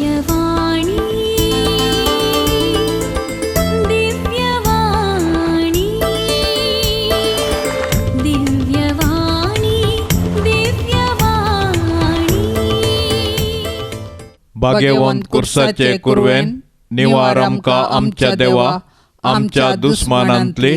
दिव्यवाणी दिव्यवाणी दिव्यवाणी दिव्यवाणी. भाग्यवंत कुर्साचे कुरवेन निवार आमकां आमच्या देवा आमच्या दुस्मानांतली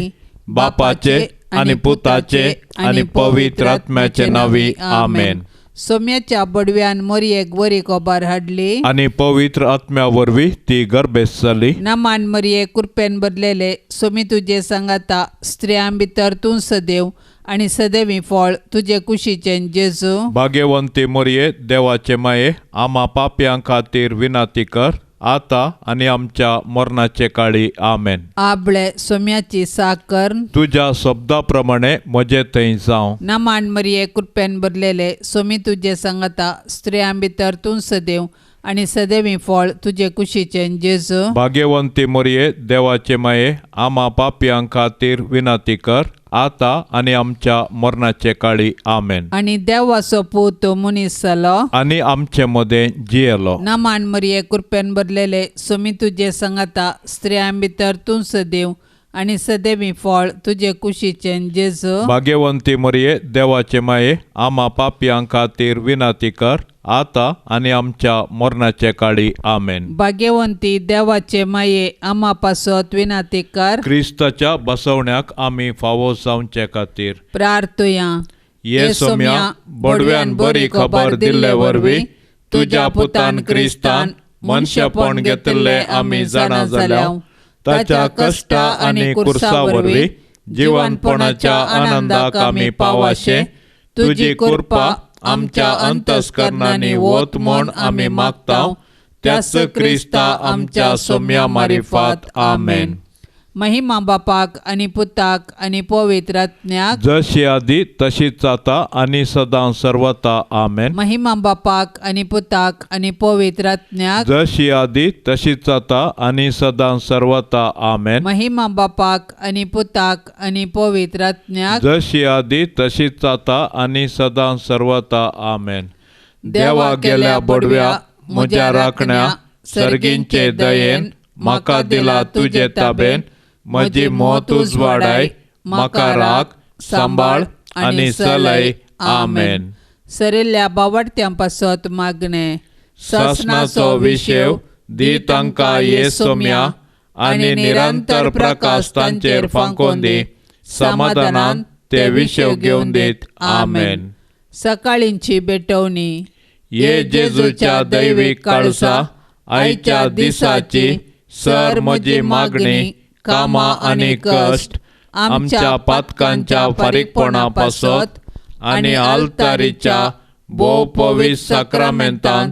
बापाचे आनी पुताचे आनी पवित्र आत्म्याचे नांवी आमेन. सोम्याच्या बडव्यान मोरयेक बरी खबर हाडली आनी पवित्र आत्म्या वरवीं ती गर्भेस्त जाली. नमान मरये कृपेन भरलेले सोमी तुजे सांगाता, स्त्रियां भितर तूं सदैव आनी सदैवी फळ तुजे कुशीचें जेजू. भाग्यवंती मोरये देवाचे माये आमा पापयां खातीर विनाती कर आता आनी आमच्या मरणाचे काळी आमेन. आबळे सोम्याची साकर तुज्या शब्दा प्रमाणे म्हजे थंय जावं. नमान मरये कृपेन भरलेले सोमी तुजे सांगाता, स्त्रियां भितर तूं सदैव आनी सदैवी फळ तुजे कुशीचें जेजू. भाग्यवंती मोरये देवाचे माये आमा पापयां खातीर विनाती कर आता आनी आमच्या मरणाचे काळी आमेन. आनी देवाचो पूत मनीस जालो आनी आमचे मदें जियेलो. नमान मरये कृपेन भरलेले सोमी तुजे सांगाता, स्त्रियां भितर तूं सदैव आनी सदैवी फळ तुजे कुशीचें जेजू. भाग्यवंती मोरये देवाचे माये आमा पापयां खातीर विनाती कर आता आनी आमच्या मरणाचे काळी आमेन. भाग्यवंती देवाचे माये आमा पासत विनाती कर. क्रिस्ताच्या बसवण्याक आमी फावो जावचे खातीर प्रार्थुया. ये सोम्या बडव्यान बरी खबर दिल्ले वरवीं तुज्या पुतान क्रिस्तान मनशेपण घेतिल्लें आमी जाणा जाल्या. ताच्या कश्टा आनी कुर्सा वरवीं जिवनपणाच्या आनंदाक आमी पावाशे तुजी कृपा आमच्या अंतस्करणांनी वत म्हूण आमी मागता. त्याच क्रिस्ता आमच्या सोम्या मारिफात आमेन. महिमा बापाक आनी पुताक आनी पवित्र आत्म्याक, जशी आदी तशीच आता आनी सदां सर्वता आमेन. महिमा बापाक आनी पुताक आनी पवित्र आत्म्याक, जशी आदी तशीच आता आनी सदां सर्वता आमेन. महिमा बापाक आनी पुताक आनी पवित्र आत्म्याक, जशी आदी तशीच आता आनी सदां सर्वता आमेन. देवा गेल्या बडव्या म्हज्या राखण्या सर्गींचे दयेन म्हाका दिला तुजे ताबेन. म्हजी मत उजवाडाय म्हाका राख सांबाळ आनी चलय आमेन. सरिल्ल्या बावडत्यां पासत मागणें. सासणाचो विशेव दी तांकां ये सोम्या आनी निरंतर प्रकाश तांचेर फांकोवन दी. समाधानान ते विशेव घेवन दीत आमेन. सकाळींची भेटवणी. ये जेजूच्या दैवीक काळसा आयच्या दिसाची सर म्हजी मागणी कामां आनी कश्ट आमच्या पातकांच्या फारीकपणा पासत आनी आल्तारीच्या भोव पवित्र साक्रामेंतान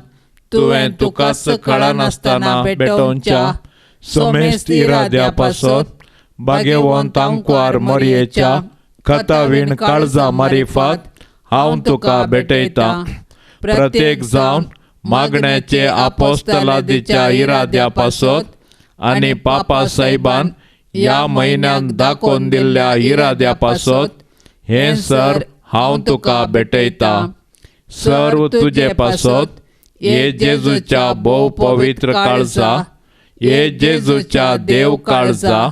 तुवें तुकाच कळनासतना भेटोवच्या समेस्त इराद्या पासत भाग्यवंत आंकवार मोरयेच्या कथावीण काळजा मारिफात हांव तुका भेटयतां. प्रत्येक जावन मागण्याचे आपोस्तलादीच्या इराद्या पासत आनी पापा साहेबान ह्या म्हयन्यान दाखोवन दिल्ल्या इराद्या पासत हें सर हांव तुका भेटयतां. सर्व तुजे पासत हे जेजूच्या भोव पवित्र काळजा, हे जेजूच्या देव काळजा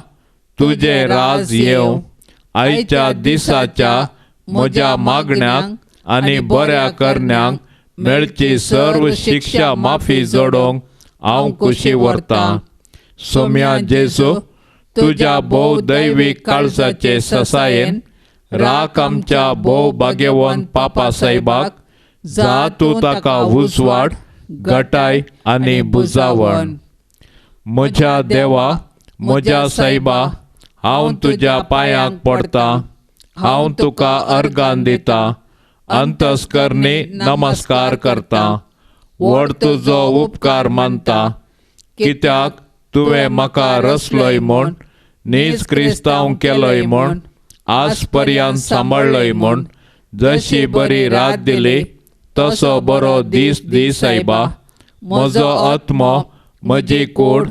तुजें राज येवं. आयच्या दिसाच्या म्हज्या मागण्यांक आनी बऱ्या करण्यांक मेळची सर्व शिक्षा माफी जोडोवंक हांव खुशी व्हरतां. सोम्या जेजू तुज्या भोव दैवीक काळजाचे ससायेन राख आमच्या भोव भाग्यवंत पापा साहेबाक, जा तूं ताका उजवाड गटाय आनी बुजावण. म्हज्या देवा म्हज्या सायबा हांव तुज्या पांयांक पडटां, हांव तुका अर्गान दितां, अंतस्करणी नमस्कार करतां, व्हड तुजो उपकार मानता, कित्याक तुवें म्हाका रचलोय म्हूण, नीज क्रिस्तांव केलोय म्हूण, आज पर्यंत सांबाळ्ळोय म्हूण, जशी बरी रात दिली तसो बरो दीस दी सायबा. म्हजो आत्मो म्हजी कूड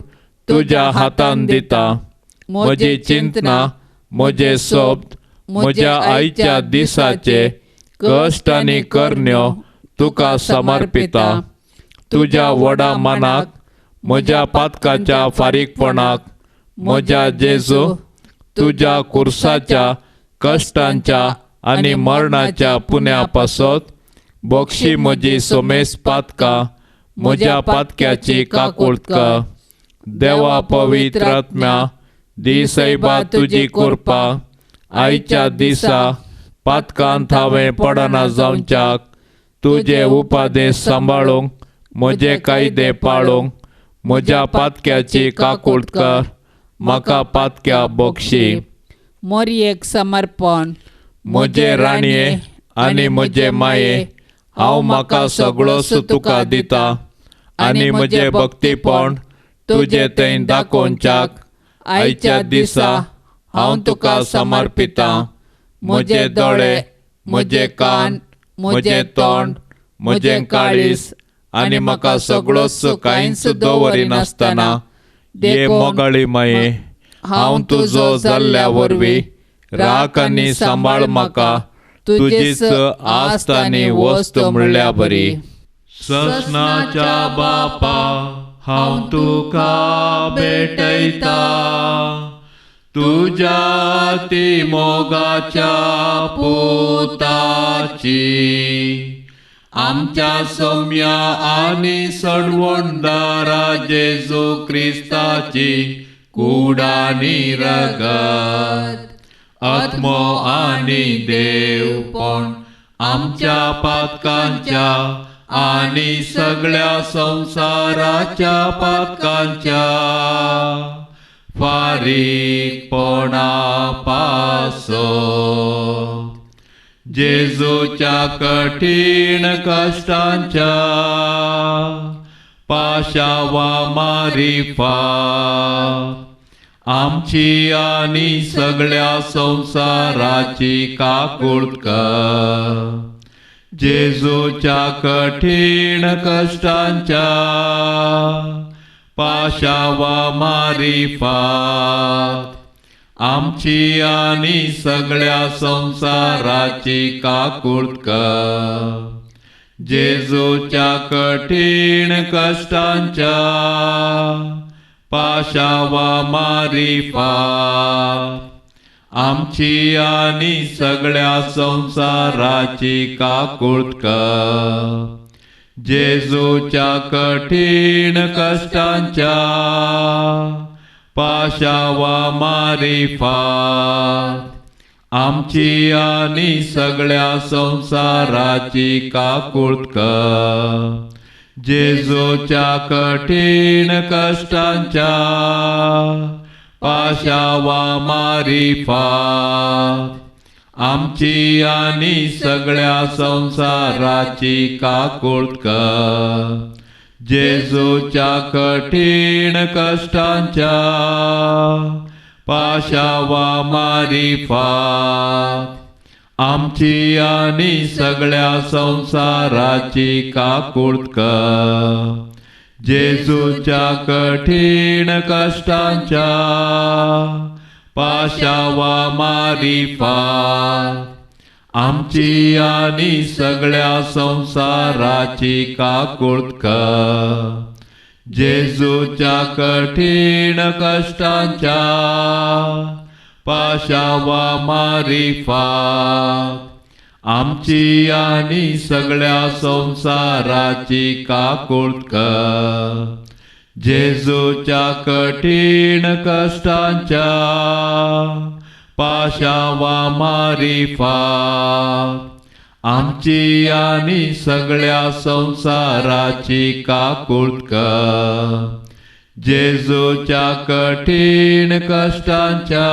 तुज्या हातान दिता, म्हजी चिंतना म्हजे शब्द म्हज्या आयच्या दिसाचे कश्ट आनी करण्यो तुका समर्पिता. तुज्या व्हडा मानाक म्हज्या पातकाच्या फारीकपणाक म्हज्या जेजू तुज्या कुर्साच्या कश्टांच्या आनी मरणाच्या पुण्या पासत बक्षी म्हजी समेस पातकां म्हज्या पातक्याची काकूळट कर. देवा पवित्र आत्म्या दी सैबा तुजी कृपा आयच्या दिसा पातकांत हांवें पडना जावच्याक तुजे उपादेश सांबाळूंक म्हजे कायदे पाळूंक म्हज्या पातक्याची काकूळट कर म्हाका पातक्या बक्षी. मोरयेक समर्पण. म्हजे राणये आनी म्हजे माये हांव म्हाका सगळोच तुका दिता आनी म्हजें भक्तीपण तुजे थंय दाखोवच्याक आयच्या दिसा हांव तुका समर्पितां. म्हजे दोळे म्हजे कान म्हजें तोंड म्हजें काळीज आनी म्हाका सगळोच कांयच दवरिनासतना ये मोगाळी माये हांव तुजो जाल्ल्या वरवीं राख आनी सांबाळ म्हाका तुजीच आस्त आनी वस्त म्हणल्या बरी. ससनाच्या बापा हांव तुका भेटयता तुज्या ती मोगाच्या पुताची आमच्या सौम्या आनी सडवणदारा जेजू क्रिस्ताची कूड आनी रगत आत्मो आनी देवपण आमच्या पातकांच्या आनी सगळ्या संवसाराच्या पातकांच्या फारीकपणा पासत जेजूच्या कठीण कश्टांच्या पाशावा मारिफात आमची आनी सगळ्या संवसाराची काकूळट कर. जेजूच्या कठीण कश्टांच्या पाशावा मारिफात आमची आनी सगळ्या संवसाराची काकूळट कर. जेजूच्या कठीण कश्टांच्या पाशावा मारिफात आमची आनी सगळ्या संवसाराची काकूळट कर. जेजूच्या कठीण कश्टांच्या पाशावा मारिफात आमची आनी सगळ्या संवसाराची काकूळट कर. जेजूच्या कठीण कश्टांच्या पाशावा मारिफात आमची आनी सगळ्या संवसाराची काकूळट कर. जेजूच्या कठीण कश्टांच्या पाशावा मारिफात आमची आनी सगळ्या संवसाराची काकूळट कर. जेजूच्या कठीण कश्टांच्या पाशावा मारिफात आमची आनी सगळ्या संवसाराची काकूळट कर. जेजूच्या कठीण कश्टांच्या पाशावा मारिफात आमची आनी सगळ्या संवसाराची काकूळट कर. जेजूच्या कठीण कश्टांच्या पाशावा मारिफात आमची आनी सगळ्या संवसाराची काकूळट कर. जेजूच्या कठीण कश्टांच्या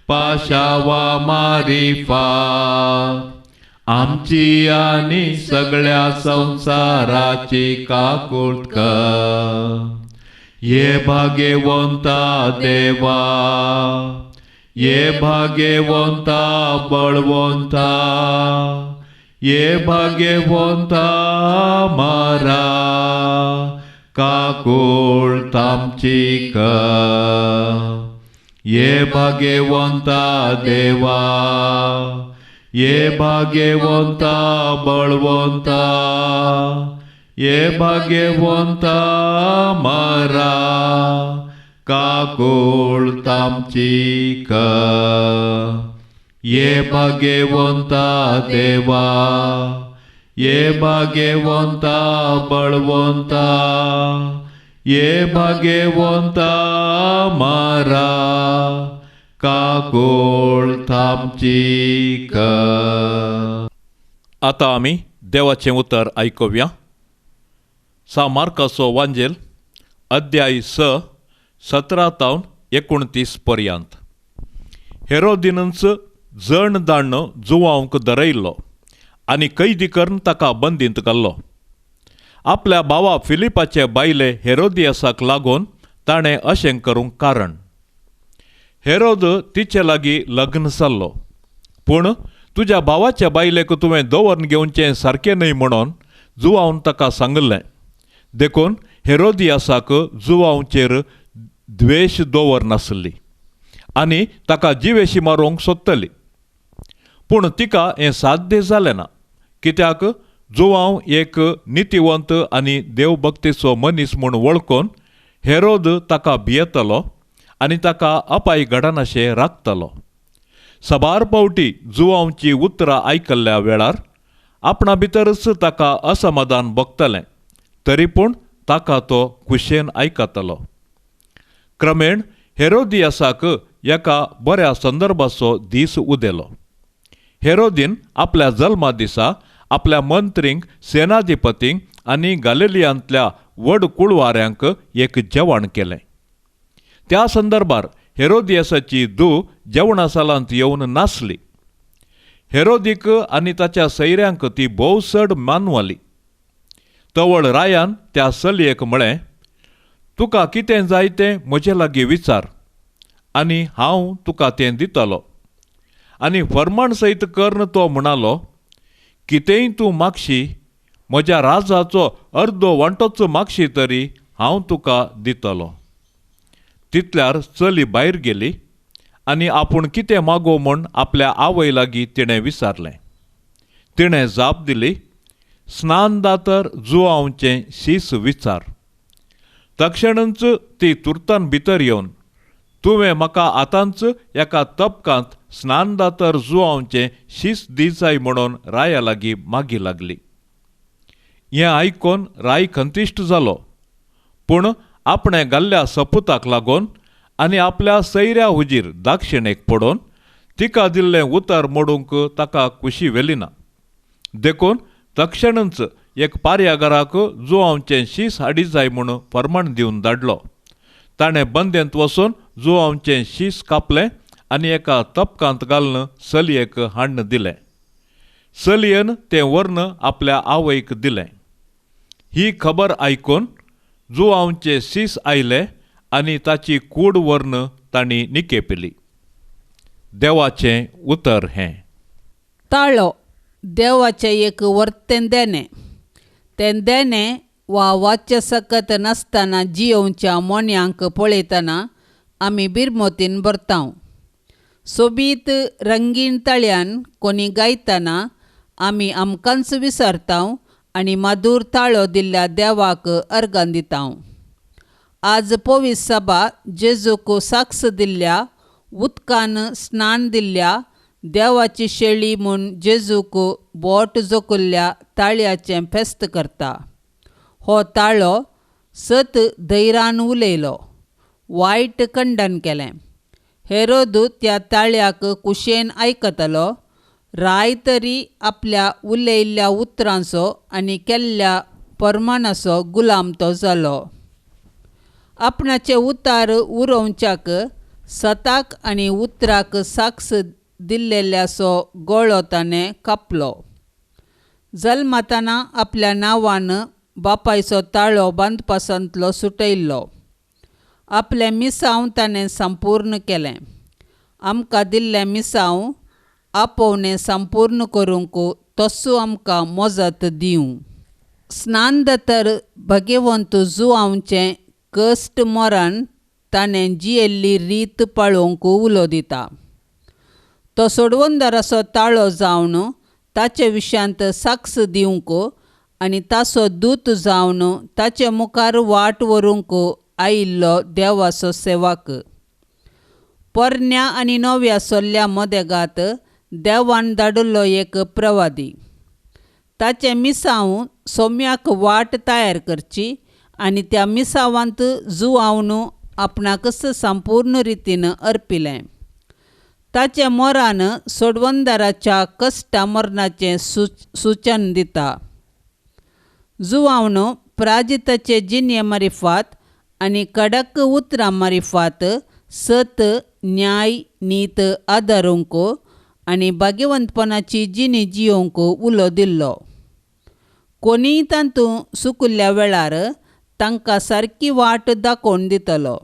पाशावा मारिफात आमची आनी सगळ्या संवसाराची काकूळट कर. ये भाग्यवंता देवा ये भाग्यवंता बळवंता ये भाग्यवंता मारा काकूळट आमची कर. ये भाग्यवंता देवा ये भाग्यवंता बळवंता हे भाग्यवंता मारा काकोळ तामची कर. ये भाग्यवंता देवा, ये भाग्यवंता बळवंता, ये भाग्यवंता मारा काकोळ थांबची कर. आतां आमी देवाचें उतर आयकुया. सा मार्काचो वांजेल अध्याय 6 17 तावन 29 पर्यंत. हेरोदीनच जण दाण्ण जुवांक दरयल्लो आनी कैदी करून ताका बंदींत घाल्लो. आपल्या भावा फिलिपाचे बायले हेरोदियासाक लागून ताणें अशें करूंक कारण. हेरोद तिचे लागीं लग्न जाल्लो, पूण तुज्या भावाच्या बायलेक तुवें दवरून घेवचें सारकें न्हय म्हणून जुवावन ताका सांगिल्लें. देखून हेरोदियासाक जुवांचेर द्वेश दवरनासली आनी ताका जिवेशी मारूंक सोदतली. पूण तिका हें साध्य जालें ना, कित्याक जुवांव एक नितिवंत आनी देवभक्तीचो मनीस म्हूण वळखून हेरोद ताका भियेतलो आनी ताका अपाय घडनाशें राखतलो. साबार पावटी जुवांवची उतरां आयकल्ल्या वेळार आपणा भितरच ताका असमाधान भोगतलें, तरी पूण ताका तो खुशेन आयकतलो. क्रमेण हेरोदियासाक एका बऱ्या संदर्भाचो दीस उदेलो. हेरोदीन आपल्या जल्मा दिसा आपल्या मंत्रींक, सेनाधिपतींक आनी गालिलियांतल्या व्हड कुळवाऱ्यांक एक जेवण केलें. त्या संदर्भार हेरोदियासाची धूव जेवणा सालांत येवन नासली. हेरोदीक आनी ताच्या सैऱ्यांक ती भोव चड मानवाली. तवळ रायान त्या चलयेक म्हळें, तुका कितें जाय तें म्हजे लागीं विचार आनी हांव तुका तें दितलो. आनी फर्माण सयत कर्ण तो म्हणालो, कितेंय तूं मागशी, म्हज्या राजाचो अर्दो वांटोच मागशी तरी हांव तुका दितलो. तितल्यार चली भायर गेली आनी आपूण कितें मागो म्हूण आपल्या आवय लागीं तिणें विचारलें. तिणें जाप दिली, स्नानदातर जुवांवचें शीस विचार. तक्षणच ती तुर्तान भितर येवन, तुवें म्हाका आतांच एका तबकांत स्नानदातर जुवांवचें शीस दी जाय म्हणून राया लागीं मागी लागली. हें आयकून राय खंतिश्ट जालो, पूण आपणें घाल्ल्या सपुताक लागून आनी आपल्या सैऱ्या हुजीर दाक्षिणेक पडोवन तिका दिल्लें उतर मोडूंक ताका खुशी व्हेली ना. देखून तक्षणच एक पार्यागाराक जुवांवचें शीस हाडी जाय म्हूण फर्माण दिवन धाडलो. ताणें बंदेंत वचून जुवांवचें शीस कापलें आनी एका तपकांत घालून चलयेक हाडून दिलें. चलयेन तें व्हरून आपल्या आवयक दिलें. ही खबर आयकून जुवांवचे शीस आयले आनी ताची कूड व्हरून तांणी निकेपिली. देवाचें उतर हें. ताळो देवाचें एक वर्तें देणें. तें देणें वा वाच्य सकत नासतना जियोवच्या मोन्यांक पळयतना आमी बिरमोतीन भरतांव. सोबीत रंगीन ताळ्यान कोणी गायतना आमी आमकांच विसरतांव आनी माधूर ताळो दिल्ल्या देवाक अर्गां दितांव. आज पवित्र सभा जेजूक साक्ष दिल्ल्या, उदकान स्नान दिल्ल्या, देवाची शेळी म्हूण जेजूक बोट जोकुल्ल्या ताळ्याचें फेस्त करता. हो ताळो सत धैरान उलयलो, वायट खंडन केलें. हेरोद त्या ताळ्याक कुशेन आयकतलो. राय तरी आपल्या उलयल्ल्या उतरांचो आनी केल्ल्या परमाणाचो गुलाम तो जालो. आपणाचे उतार उरोवच्याक सताक आनी उतराक साक्ष दिल्लेल्याचो गळो ताणें कापलो. जल्मताना आपल्या नांवान बापायचो ताळो बांदपासांतलो सुटयल्लो. आपलें मिसांव ताणें संपूर्ण केलें. आमकां दिल्लें मिसांव आपोवणें संपूर्ण करूंक तसो आमकां मजत दिवं. स्नानदातर भगवंत जुवांवचें कश्ट मरण ताणें जियेल्ली रीत पाळोवंक उलो दिता. तो सोडवणदाराचो ताळो जावन ताचे विशयांत साक्ष दिवंक आनी ताचो दूत जावन ताचे मुखार वाट व्हरूंक आयिल्लो देवाचो सेवक. पोरण्या आनी नव्या सोल्ल्या मदेगात देवान धाडिल्लो एक प्रवादी. ताचें मिसांव सोम्याक वाट तयार करची आनी त्या मिसावांत जुवावन आपणाकच संपूर्ण रितीन अर्पिलें. ताचें मोरान सोडवंदाराच्या कश्टा मरणाचें सूचन दिता. जुवावन प्राजिताचे जिणे मारिफात आनी कडक उतरां मारिफात सत न्याय नीत आदारूंक आनी भाग्यवंतपणाची जिणी जियोवंक उलो दिल्लो. कोणीय तातूंत सुकुल्ल्या वेळार तांकां सारकी वाट दाखोवन दितलो.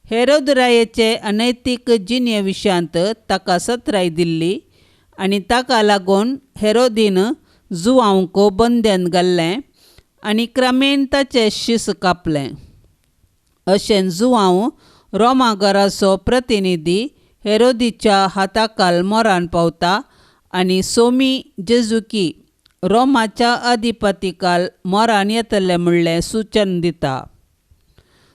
हेरोदरायेचे अनैतीक जिणे विशयांत ताका सत्राय दिल्ली आनी ताका लागून हेरोदीन जुवांक बंद्यान घाल्लें आनी क्रमेण ताचें शीस कापलें. अशें जुवांव रोमा घराचो प्रतिनिधी हेरोदीच्या हाताखाल मोरान पावता आनी सोमी जेजुकी रोमाच्या अधिपतीकाल मोरान येतलें म्हणलें सूचन दिता.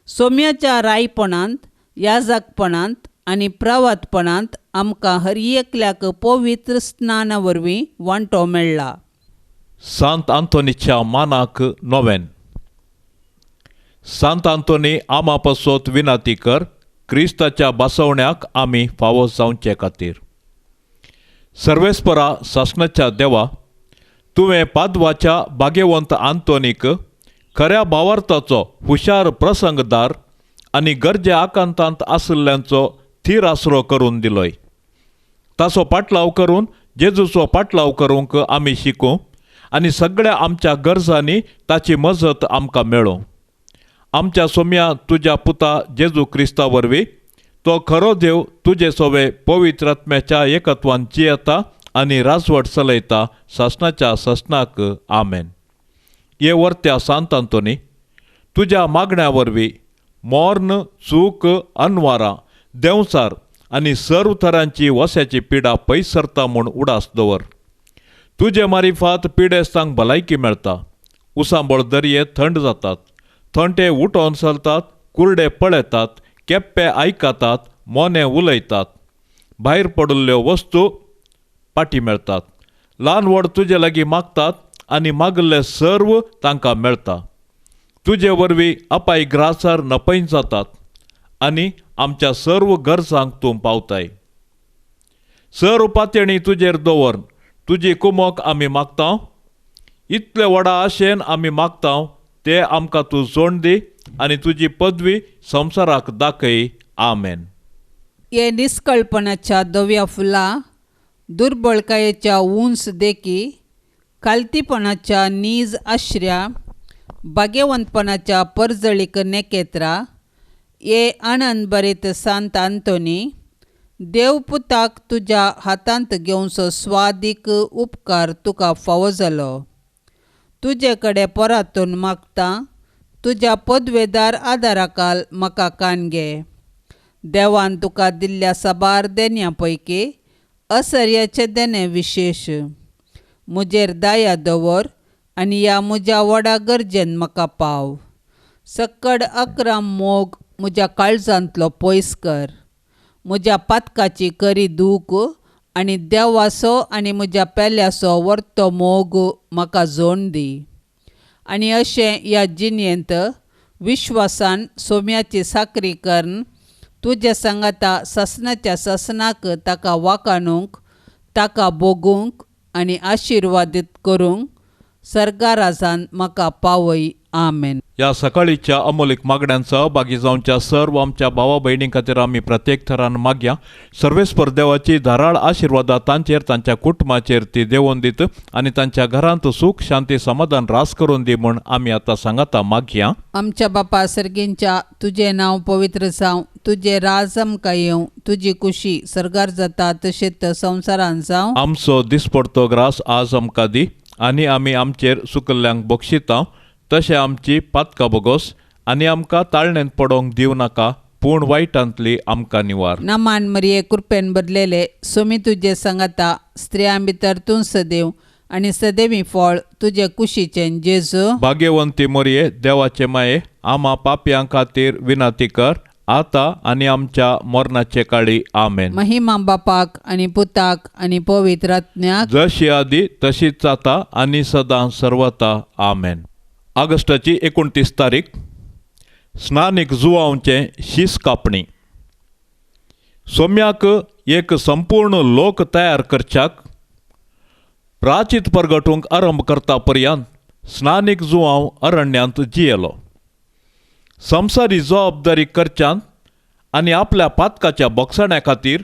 सोम्याच्या रायपणांत, याजकपणांत आनी प्रवातपणांत आमकां हर एकल्याक पवित्र स्नाना वरवीं वांटो मेळ्ळा. सांत आंतोनीच्या मानाक नोवेन. सांत आंतोनी आमा पासत विनंती कर, क्रिस्ताच्या बसवण्याक आमी फावो जावचे खातीर. सर्वेस्परा सासणाच्या देवा, तुवें पादवाच्या भाग्यवंत आंतोनीक खऱ्या भावार्थाचो हुशार प्रसंगदार आनी गरजे आकांतांत आशिल्ल्यांचो थीर आसरो करून दिलोय. ताचो पाटलाव करून जेजूचो पाटलाव करूंक आमी शिकूं आनी सगळ्या आमच्या गरजांनी ताची मजत आमकां मेळूं. आमच्या सोम्या तुज्या पुता जेजू क्रिस्ता वरवीं तो खरो देव तुजे सोवे पवित्र आत्म्याच्या एकत्वान जियेता आनी राजवट चलयता सासणाच्या सासणाक. आमेन. हे वर्त्या सांत आंतोनी, तुज्या मागण्या वरवीं मर्ण, चूक, अनवारां, देंवचार आनी सर्व तरांची वस्याची पिडा पयस सरता म्हूण उडास दवर. तुजे मारिफात पिडेस्तांक भलायकी मेळटा, उसांबळ दर्ये थंड जातात, थंटे उठोवन चलतात, कुर्डे पळयतात, केप्पे आयकतात, मोने उलयतात, भायर पडिल्ल्यो वस्तू पाटी मेळटात, ल्हान व्हड तुजे लागीं मागतात आनी मागिल्लें सर्व तांकां मेळटा. तुजे वरवीं अपाय ग्रासार नपयन जातात आनी आमच्या सर्व गरजांक तूं पावताय. सर्व पातयणी तुजेर दवर तुजी कुमक आमी मागता. इतले व्हडा आशेन आमी मागता ते आमकां तूं जोड दी आनी तुजी पदवी संवसाराक दाखय. आमेन. हे निस्कळपणाच्या धव्या फुलां, दुर्बळकायेच्या उंच देखी, खालतीपणाच्या नीज आश्र्या, भाग्यवंतपणाच्या परजळीक नेकेत्रा, हे आनंद भरीत सांत आंतोनी, देवपुताक तुज्या हातांत घेवचो स्वादीक उपकार तुका फावो जालो. तुजे कडेन परतून मागता, तुज्या पदवेदार आदाराकाल म्हाका कान घे. देवान तुका दिल्ल्या साबार देण्या पैकी असर्याचें देणें विशेश. म्हजेर दया दवर आनी ह्या म्हज्या व्हडा गरजेन म्हाका पाव. सक्कड अक्रम मोग म्हज्या काळजांतलो पयस कर. म्हज्या पातकाची करी दूख आनी देवाचो आनी म्हज्या पेल्याचो वर्तो मोग म्हाका जोड दी. आनी अशें ह्या जिणेंत विश्वासान सोम्याची साकरी करून तुज्या सांगाता सासणाच्या सासणाक ताका वाखाणूंक, ताका भोगूंक आनी आशिर्वादीत करूंक सर्गाराजान म्हाका पावय. आमेन. ह्या सकाळीच्या अमोलीक मागण्यांचो बागी जावच्या सर्व आमच्या भावा भयणी खातीर आमी प्रत्येक थरान मागया. सर्वेस्पर देवाची धाराळ आशिर्वादा तांचेर, तांच्या कुटुंबाचेर ती देवोन दीत आनी तांच्या घरांत सूख, शांती, समाधान रास करून दी म्हूण आमी आतां सांगाता मागया. आमच्या बापा सर्गींच्या, तुजें नांव पवित्र जावं, तुजें राज आमकां येवं, तुजी कुशी सर्गार जाता तशेंच संवसारान जावं. आमचो दिसपडतो ग्रास आज आमकां दी आनी आमी आमचेर सुकल्ल्यांक बक्षिता तशें आमची पातकां बोगोस आनी आमकां ताळणेंत पडोवंक दिवं नाका, पूण वायटांतली आमकां निवार. नमान मरिये, कृपेन भरलेले, सोमी तुजे सांगाता, स्त्रियां भितर तूं सदैव आनी सदैवी फळ तुजे कुशीचें जेजू. भाग्यवंती मोरये, देवाचे माये, आमा पापयां खातीर विनंती कर, आतां आनी आमच्या मरणाचे काळी. आमेन. महिमा बापाक आनी पुताक आनी पवित्र आत्म्याक, जशी आदी तशीच आतां आनी सदां सर्वता. आमेन. ऑगस्टाची 29 तारीख, स्नानीक जुवांवचें शीस कापणी. सोम्याक एक संपूर्ण लोक तयार करच्याक प्राचीत परगटूंक आरंभ करता पर्यंत स्नानीक जुवांव अरण्यांत जियेलो. संवसारी जबाबदारी करच्यांत आनी आपल्या पातकाच्या बोगसाण्या खातीर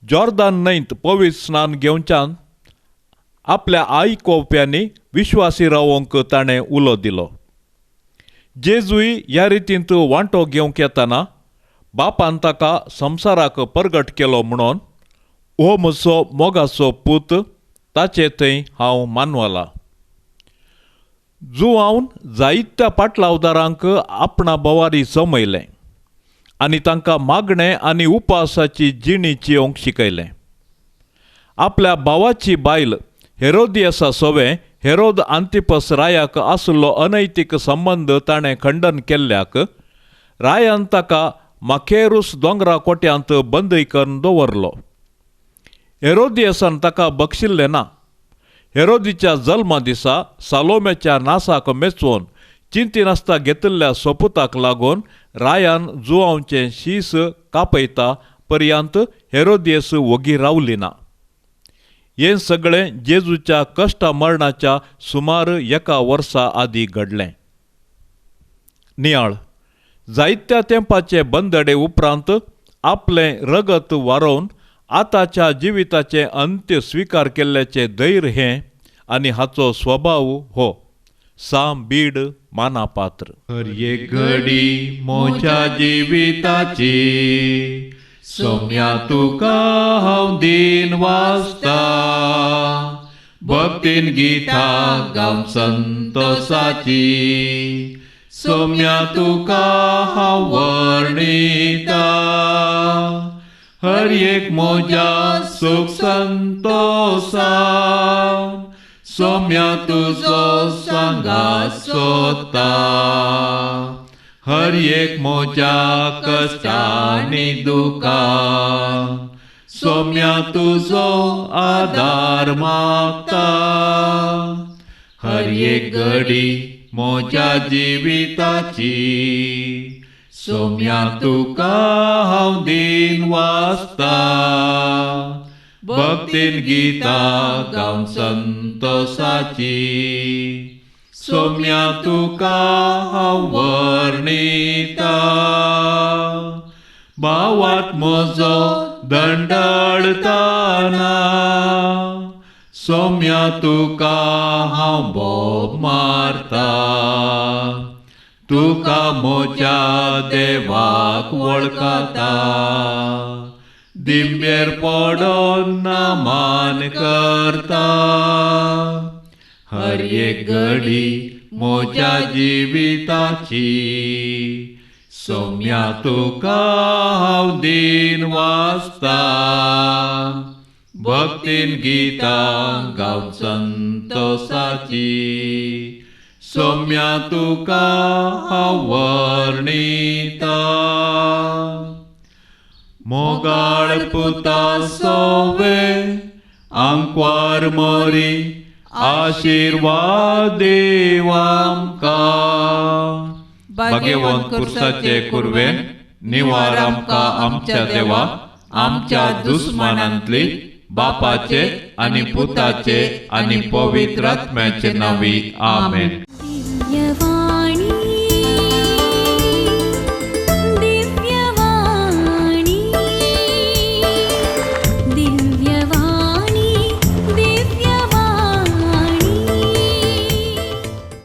जॉर्दान न्हंयत पवित्र स्नान घेवच्यान आपल्या आयकोवप्यांनी विश्वासी रावोंक ताणें उलो दिलो. जेजूय ह्या रितींत वांटो घेवंक येताना बापान ताका संवसाराक परगट केलो म्हणून, हो म्हजो मोगाचो पूत, ताचे थंय हांव मानवला. जुवावन जायत्या पाटलावदारांक आपणा भोवारी जमयलें आनी तांकां मागणें आनी उपासाची जिणी जियोंक शिकयलें. आपल्या भावाची बायल हेरोदियसा सोवें हेरोद आंतिपस रायाक आशिल्लो अनैतीक संबंद ताणें खंडन केल्ल्याक रायान ताका माखेरूस दोंगरा कोट्यांत बंदी करून दवरलो. हेरोदियसान ताका बक्षिल्लें ना. हेरोदीच्या जल्मा दिसा सालोमेच्या नासाक मेचोवन चिंतिनासता घेतिल्ल्या सोपुताक लागून रायान जुवांवचें शीस कापयता पर्यंत हेरोदियस वोगी रावली ना. हें सगळें जेजूच्या कश्टा मरणाच्या सुमार एका वर्सा आदीं घडलें. नियाळ जायत्या तेंपाचे बंदडे उपरांत आपलें रगत वारोवन आतांच्या जिविताचें अंत्य स्विकार केल्ल्याचें धैर्य हें आनी हाचो स्वभाव हो साम बीड मानापात्र. हर एक घडी म्हज्या जिविताची सोम्या तुका हांव दीन वाचता, भक्तीन गीतां गावन संतोसाची सोम्या तुका हांव वर्णिता. हर एक म्हज्या सूख संतोसान सोम्या तुजो सांगात सोदता. हर एक म्हज्या कश्टांनी दुखान सोम्या तुजो आदार मागता. हर एक घडी म्हज्या जिविताची सोम्या तुका हांव दीन वाचता, भक्तीन गीतां गावन संतोसाची सोम्या तुका हांव वर्णिता. भावात म्हजो दंडाळताना सोम्या तुका हांव बोब मारता. तुका म्हज्या देवाक वळखता, दिंबेर पडोन नमन करता. हर एक घडी म्हज्या जिविताची सोम्या तुका हांव दीन वाचता, भक्तीन गीतां गावन संतोसाची सोम्या तुका हांव वर्णिता. मोगाळ पुता सोवे आंकवार मोरी आशिर्वाद देव आमकां. भाग्यवंत कुर्साचे कुर्वेन निवार आमकां आमच्या देवा, आमच्या दुस्मानांतली बापाचे आनी पुताचे आनी पवित्र आत्म्याचे नांवी. आमेन.